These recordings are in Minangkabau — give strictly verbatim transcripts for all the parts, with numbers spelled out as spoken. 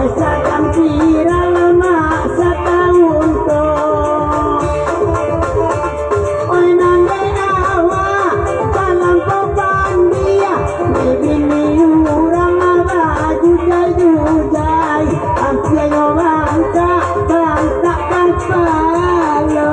Sadang viral mak satahun ko. Oi nan dek awak talampau pandia, bini urang bajujai-jujai, ampianyo bangkak, bangkak kapalo.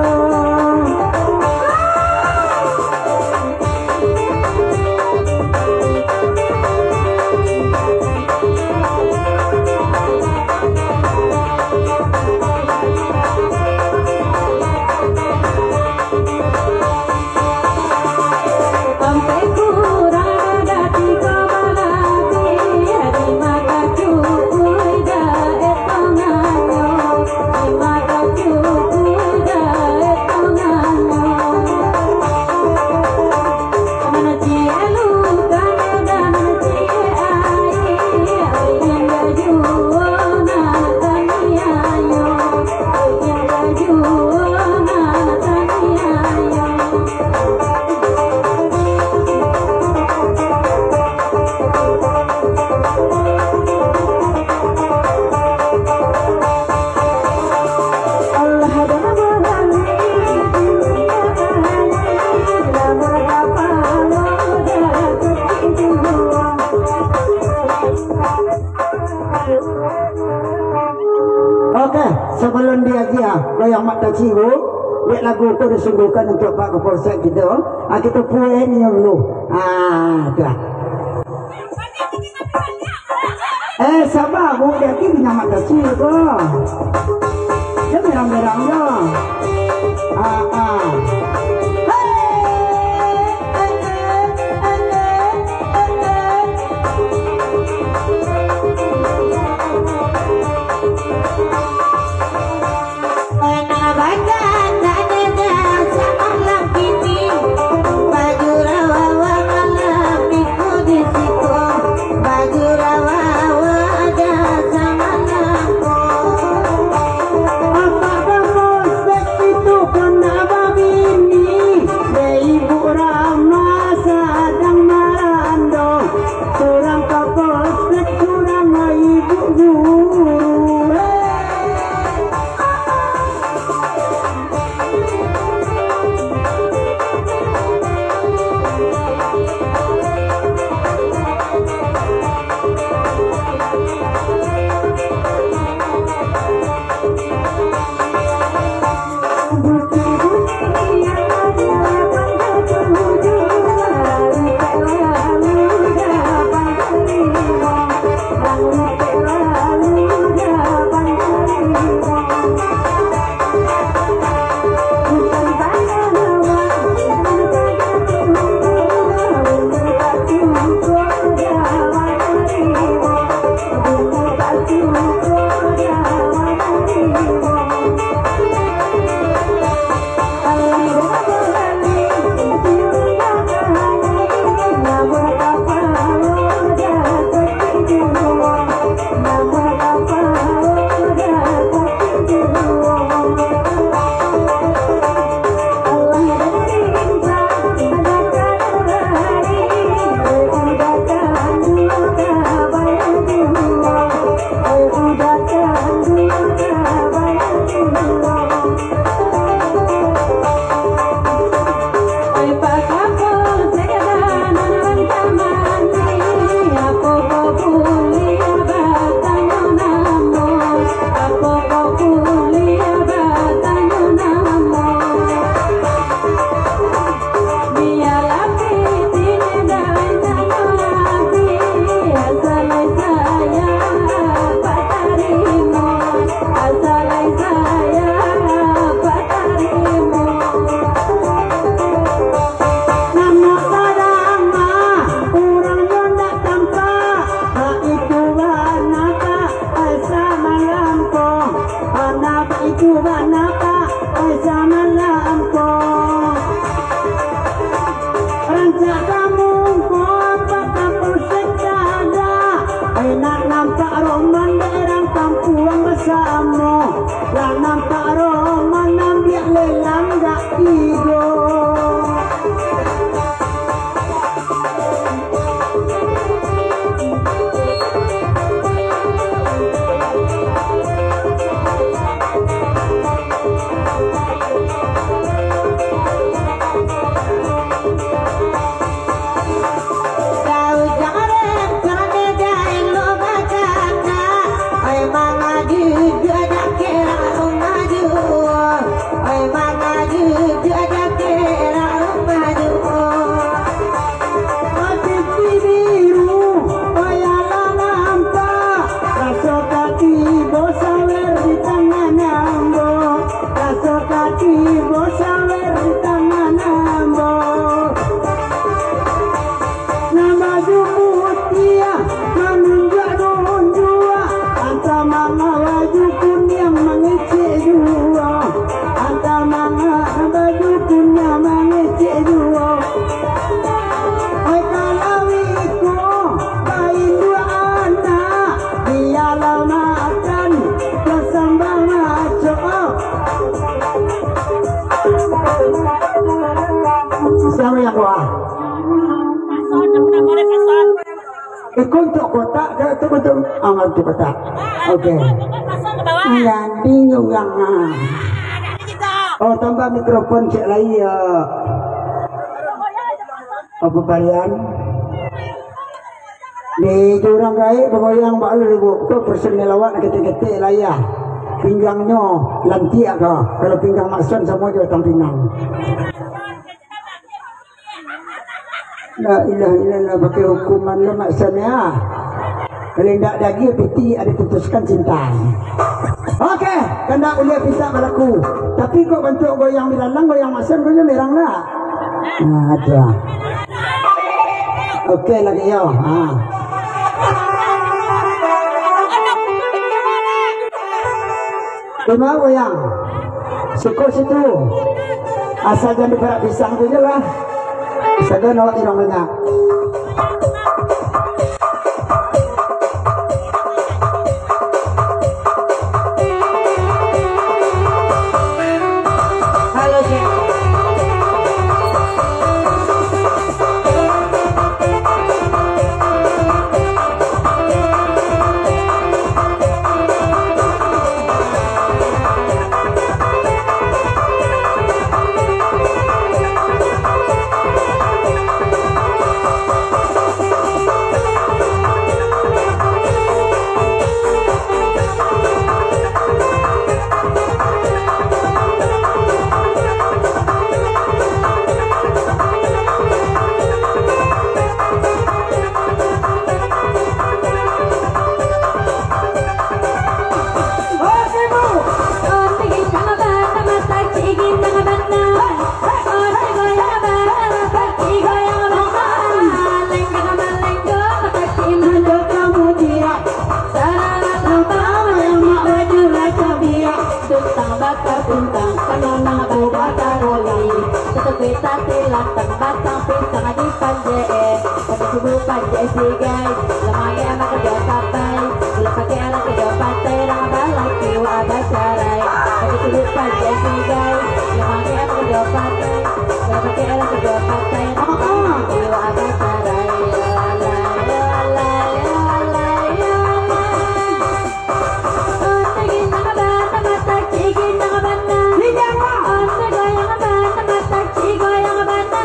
Oke, sabalun diagiah goyang Mak Taci, dek lagu ko disungguhkan untuak Pak Kapolsek kito. Ah, kito puji nyo dulu. Ah, tu lah. Eh, saba, Bu, jadi minyak mak kacil ko. Dia merang-merang jo. Ah, ah. Surang ka polsek, surang ka ibu guru. Hei! Namo sadang mah, urang nyo ndak tampak, baitu bana ka asa malam ko, bana baitu bana ka asa malam ko. Rancak ka mungko, apak ka polsek tada, ai nak nampak roman dek urang kampuang basamo. Lah nampak roman ambiak lelang gak tigo. Kuntuk kotak ke tu betul? Ah, kuntuk kotak. Oke. Nanti nyurang. Oh, tambah mikrofon cek lai ya. Apa parian? Di jurang gaek bagoyang bak lu, Bu. Ko personil awak nak ketek-ketek lah ya. Pinggangnyo lantiak ka. Kalau pinggang Mak Son samo jo batang pinang. La ilaha illallah, pakai hukuman lo Mak Son ya. Kalau indak daging piti ada putuskan cinta. Oke, kandak uliah pisang balaku. Tapi kok bantuak goyang bilalang, goyang Mak Son, goyang merang lah. Nah, tu lah. Oke lagi yo. Ha. Di ma goyang? Suko situ. Asal jan diparak pisang tu je lah. Sagan awak irang banyak. Halo, cek. Tuntang bakal tuntang, kano nan babataro lai. Tatapi tati lantang, batang pisang dipanjek, eh. Tapi subuh panjek sigai, lamari anak karajo patai. Bulan pakai anak karajo patai, urang balaki wak bacarai. Tapi subuh panjek sigai, lamari anak karajo patai. Bulan pakai anak karajo patai, urang balaki wak bacarai. Yo Allah, yo Allah, yo Allah, yo Allah. Onde ginang bana, mata cik ginang bana. Ginang, Pak. Onde goyang bana, mata cik goyang bana.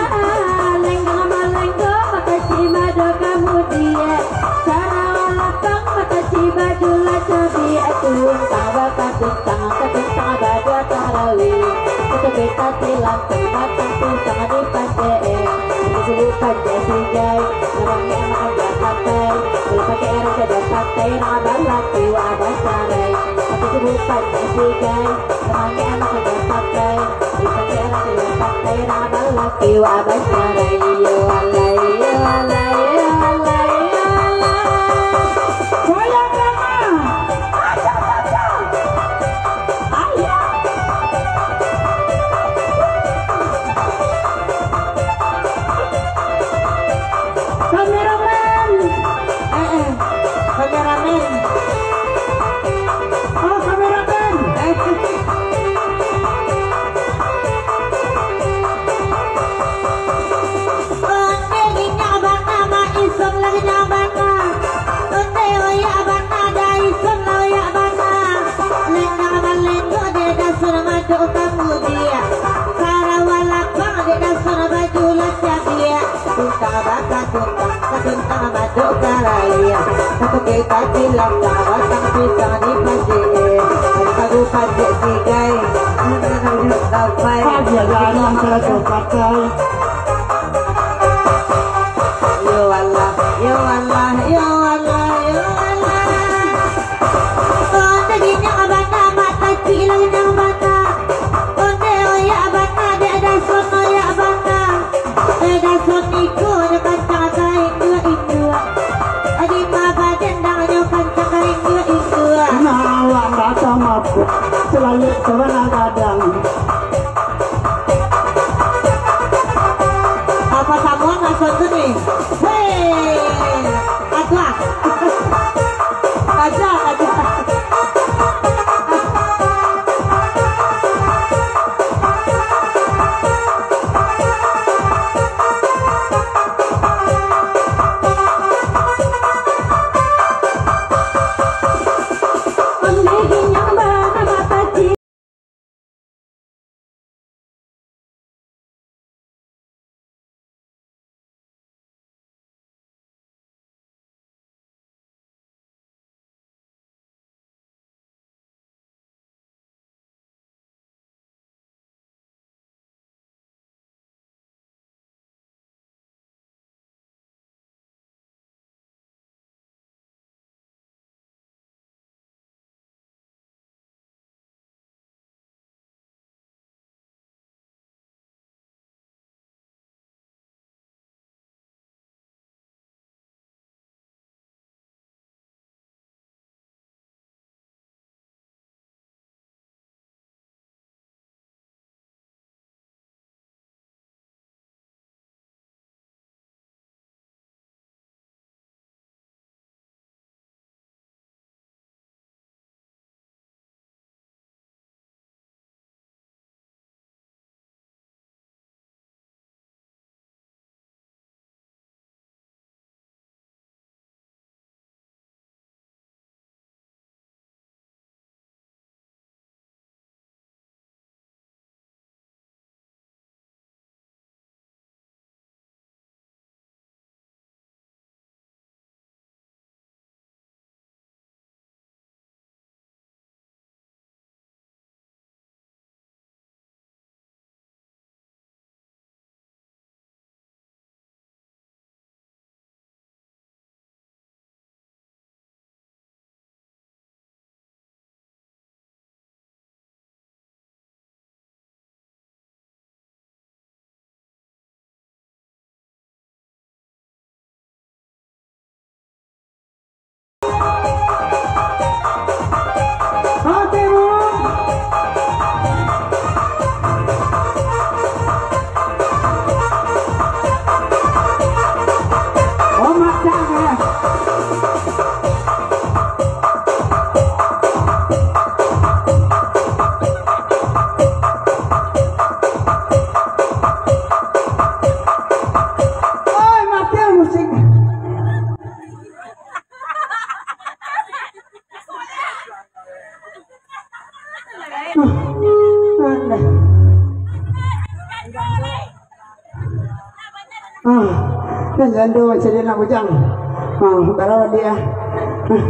Lenggang malenggo, mata cik mado kamudiak. Sarawa lapang, mata cik baju lah cabiak. Tuntang bakatuntang, katuntang badua tarawih. Katuntang tilam, batang pisang dipanjek. Katuntang panjek sigai, urang yang makan patai. Kalau pakai orang kada pakai, urang balaki wak bacarai. Tapi subuh panjek sigai, urang yang makan patai. Kalau pakai orang kada pakai, urang balaki wak bacarai. Yo alai, yo alai, yo alai, yo alai. Goyang, Rama. Acak, acak. Ayo. Kameramen. Eh, eh. Kameramen. Oh, kameramen. Eh. Onde ginyak bana, Mak Isom lah ginyak bana. Onde oyak bana, Dai Isom lah oyak bana. Lenggang balenggo dek dason madok kamudiak. Sarawa lapang dek dason baju lah cabiak. Tuntang bakatuntang, katuntang madok karaya. Satu kita bilang, batang pisang dipanjek. Ada pagu panjek sigai. Sampai. Aja lah, yang salah pakai. Yo Allah, yo Allah, yo Allah, yo Allah. Onde ginyak bana, mata cik lah ginyak bana. Onde oyak bana, dek dason oyak bana. Dek dason iko, dek kancang kain dua induak. Adi ma badan dang nyo kancang kain dua induak. Nah, awak tak sama pun. Selalu seorang gadang. Apa samuan maksud tu ni? Hei, aja, aja, aja. Ah, alah. Ah, nan jando mancari anak bujang. Ah, barawa dia. Ah.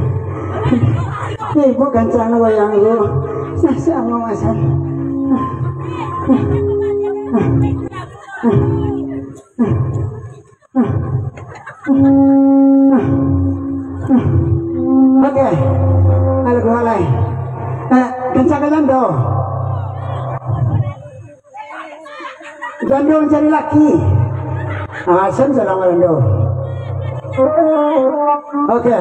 Eh, ibu kancang lah wayang, ibu. Sah, sah, mau masan. Ah. Ah. Ah. Ah. Oke. Alai, alai. Eh, kencang ka jando. Jando mancari laki. Ah, sen salah jando. Oke.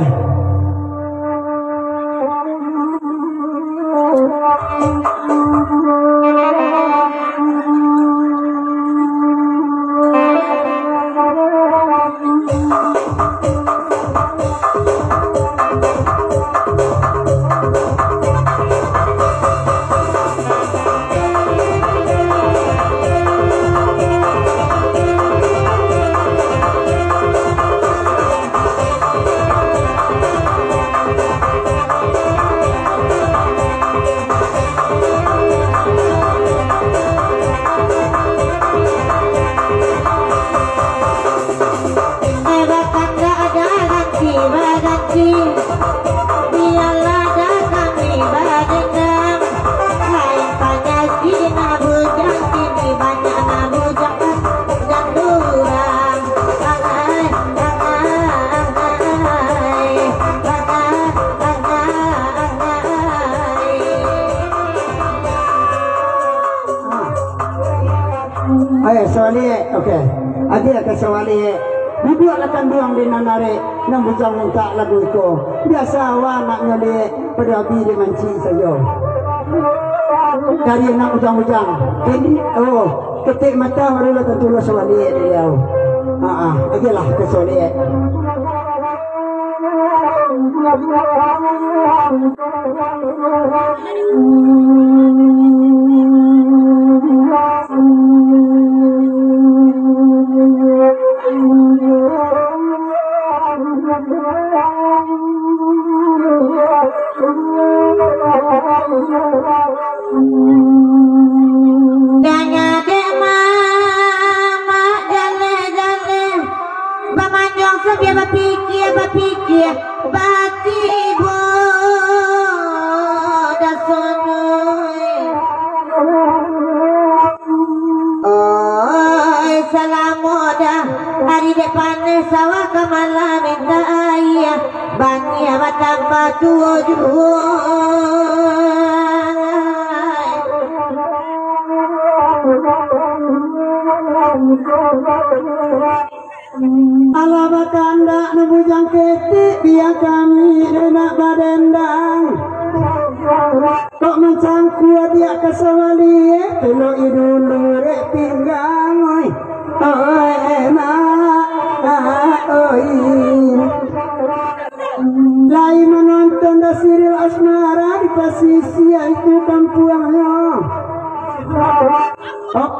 Eh, bakandak ado ganti baganti, bialah dah kami badendam. Lain panyakik nak bujang, kini banyak nak bujang, bujang durang. Ai, ai, ai, ai. Ayah, sawaliak, oke. Agiah ka sawaliak. Duduaklah kanduang di nan arek, nan bujang mintak lagu iko. Biaso awak nak nyoliak, pado abi di manci sajo. Dari anak bujang-bujang. Kini, oh, ketek mata barulah tantu lah sawaliak dari awak. Ha ah, agiahlah ka sawaliak. Danga dek mamak jaleh-jaleh, bamanjong sabia bapikia, bapikia, batibo dasonoi. Oi, salamo dah ari dek paneh, sawah ka malam mintak aia, baniah batambah tuo juo. Alah bakandak nan bujang ketek, bia kami dek nak badendang. Kok mancangkua diak ka sawaliak, pelok i dulu rek pinggang, oi. Oi, emak, oi. Lai manonton dah sirial asmara di pasisia itu kampuangnyo. Oh,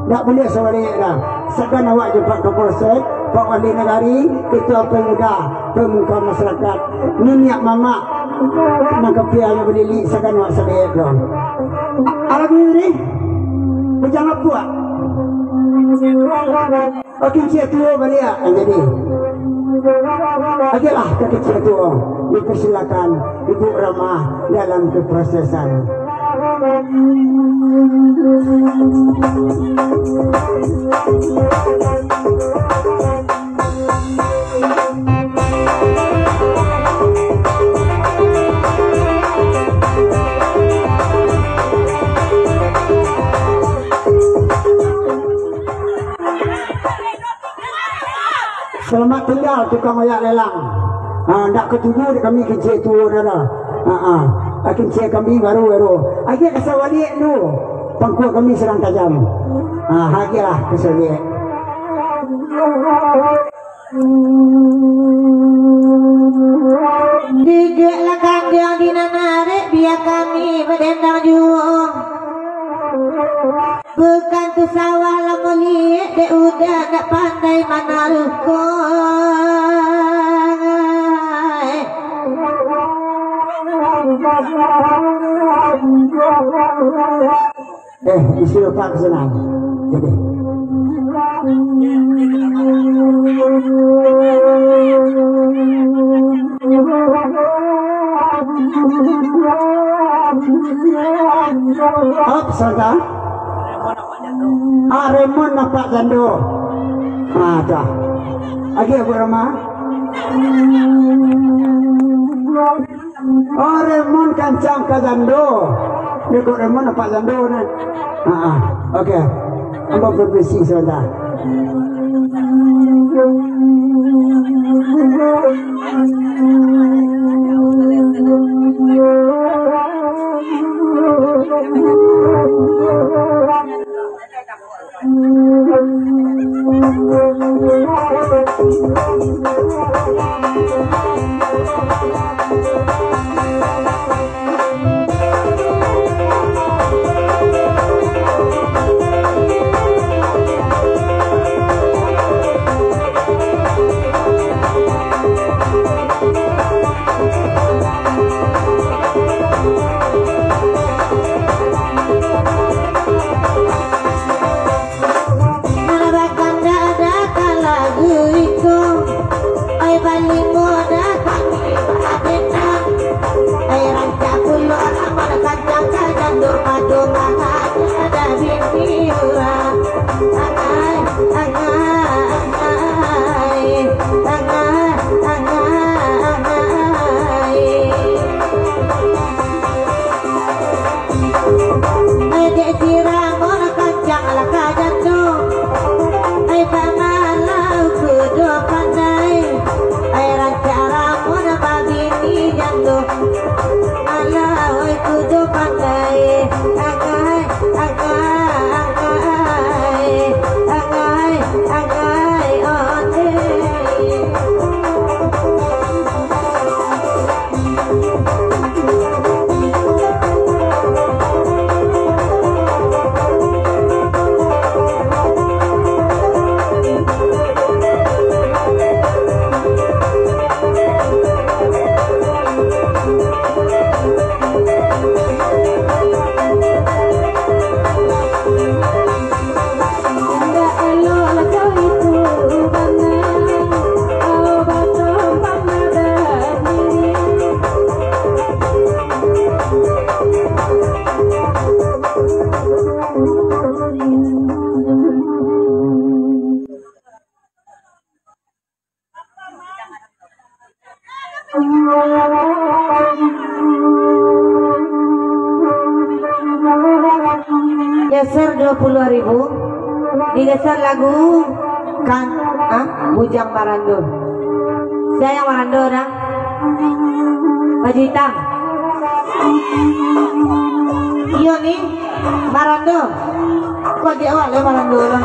ndak buliah sawaliak dah. Sagan awak jo Pak Kapolsek, Pak Wali Nagari, Ketua Pemuda, Pemuka Masyarakat, niniak mamak, nan kapia nyo balilik, sagan awak sawaliak dah. A-, alah diri, bujang apuak. Oke, ciek tuo baliak, ah, jadi. Agiahlah ka kecil tuo, dipersilakan Ibu Rama dalam keprosesan. Selamat tinggal tukang oyak lelang. Ha, ndak katuju dek kami kincik tuo dah lah. Ha, ha. Ha, kincik kami baru-baru. Agiah ka sawaliak tu. Pangkuak kami sadang tajam. Ha, agiahlah ka sawaliak. Dijuaklah kanduang di nan arek, bia kami badendang juo. Bukan tu sawah lah muliek, dek uda ndak pandai manaruh koi. Eh, isi otak senang. Jadi. Hop, saudara. Ah, Remon nampak jando. Ah, dah. Lagi Abu Rama. Oh, Remon kancang ka jando. Ni kok Remon nampak jando ni. Ha ah. Okey. Ambo permisi sabanta. Marakan dada ka lagu iko, ai balimo dada ka lagu iko. Ai rancak pulo amal kancang ka jando pado mangajak da bini urang. Angai, angai, angai, angai, angai. Dek siraman kancang lah ka jando. Ai, bamalau kudo pandai. Ai, rancak ramun babini jando. Malau, ai, kudo pandai. Agai, agai, agai. Agai, agai, onde. Geser dua puluh ribu. Digeser lagu kan, ah, Bujang Marando. Sia yang marando dah? Baju hitam. Iyo ni. Marando. Kok di awak le marando lah.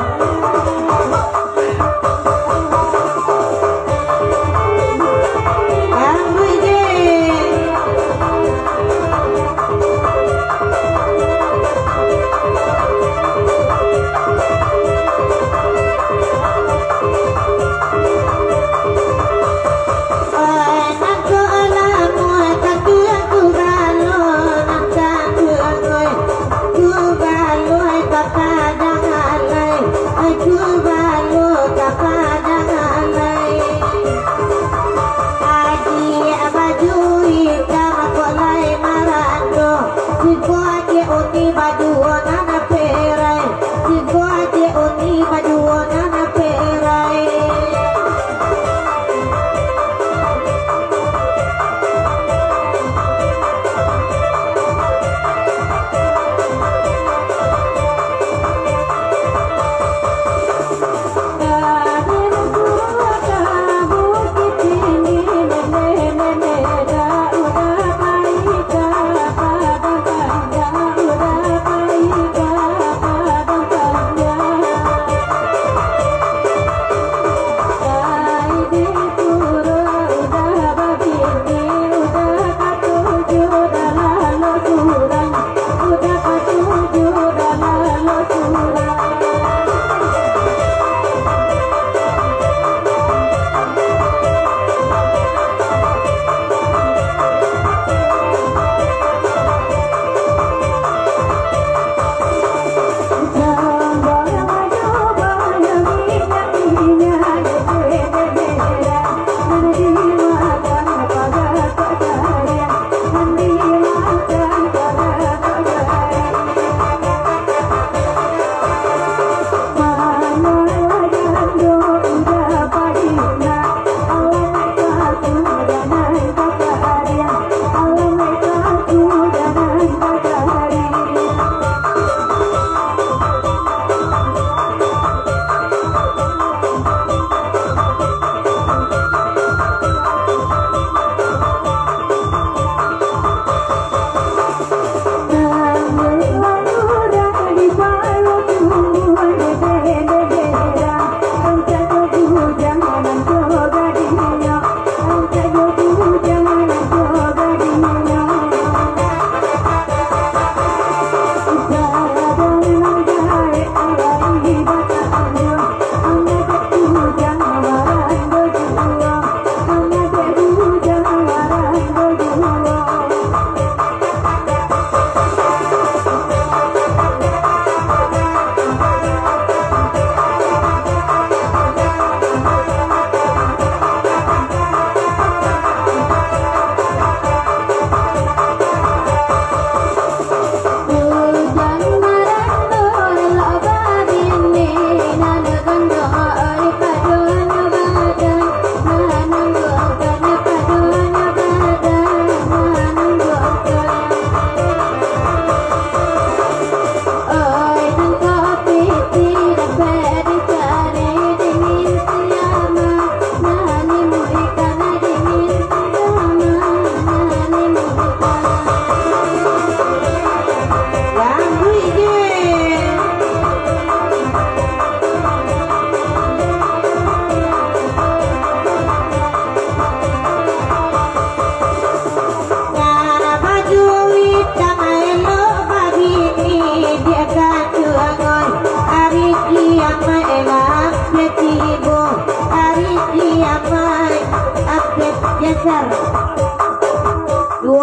Ambo ijin.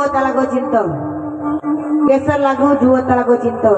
Duo Talago Cinto. Geser lagu Duo Talago Cinto.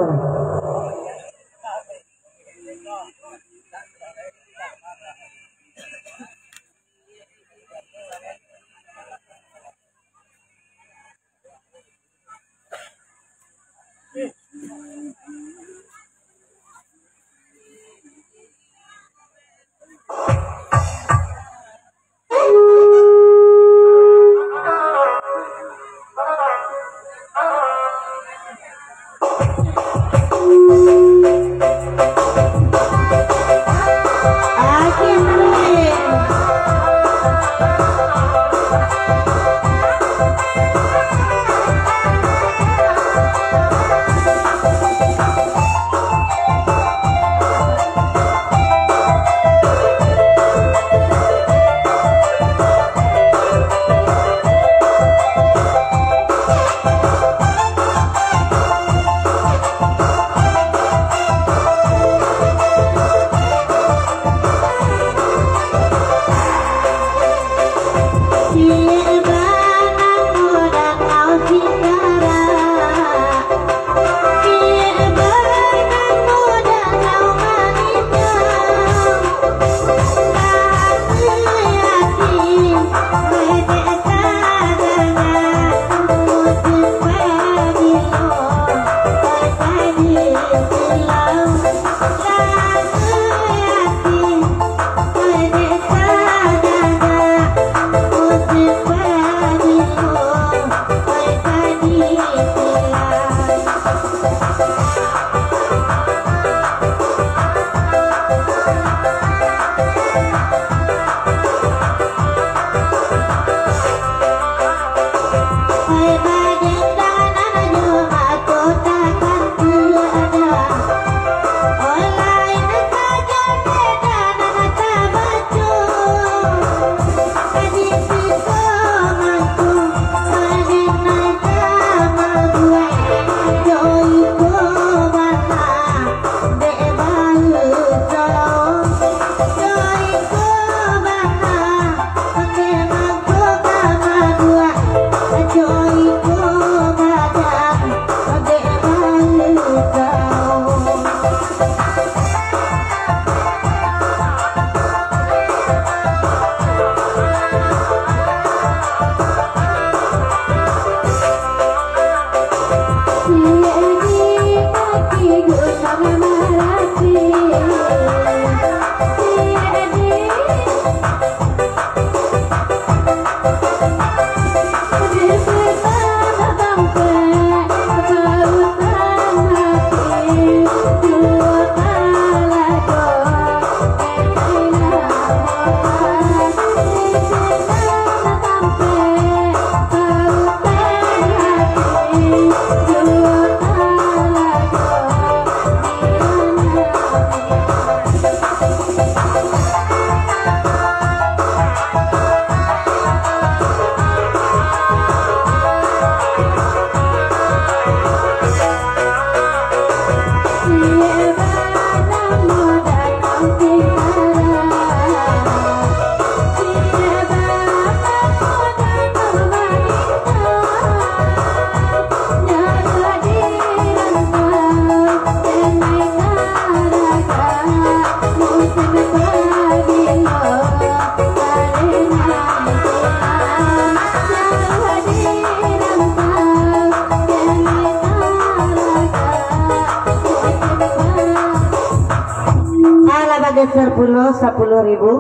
Alah, bageser pulo sapuluah ribu.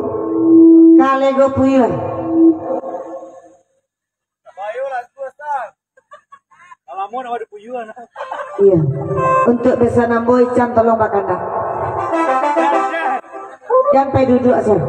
Kalego puyuh. Bayolah, suah, Ustaz. Lamo nak ada puyuh, nah. Iya. Untuk besan ambo, Ican tolong bakandak. Jan pai duduak, Sir.